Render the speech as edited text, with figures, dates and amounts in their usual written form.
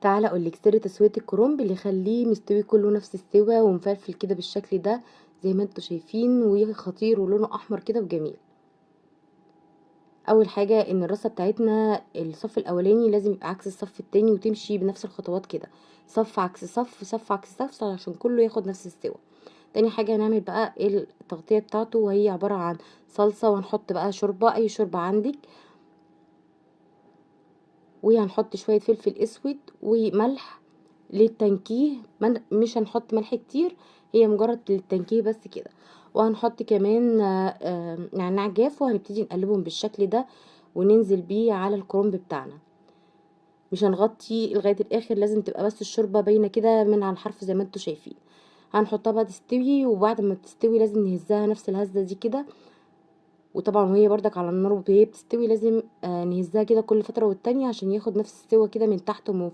تعالى اقول لك سر تسويه الكرنب اللي يخليه مستوي كله نفس السوا ومفلفل كده بالشكل ده زي ما انتم شايفين، وخطير ولونه احمر كده وجميل. اول حاجة ان الرصه بتاعتنا الصف الاولاني لازم يبقى عكس الصف التاني، وتمشي بنفس الخطوات كده، صف عكس صف، صف عكس صف، عشان كله ياخد نفس السوا. تاني حاجة هنعمل بقى التغطية بتاعته، وهي عبارة عن صلصه، وهنحط بقى شوربة، اي شوربة عندك، وهنحط شوية فلفل اسود وملح للتنكيه، مش هنحط ملح كتير، هي مجرد للتنكيه بس كده. وهنحط كمان نعناع جاف، وهنبتدي نقلبهم بالشكل ده وننزل بيه على الكرنب بتاعنا. مش هنغطي لغاية الاخر، لازم تبقى بس الشوربة باينة كده من على الحرف زي ما انتوا شايفين. هنحطها بقى تستوي، وبعد ما بتستوي لازم نهزها نفس الهزة دي كده، وطبعا وهي بردك على النار وهي بتستوي لازم نهزها كده كل فترة والتانية عشان ياخد نفس السوا كده من تحت ومن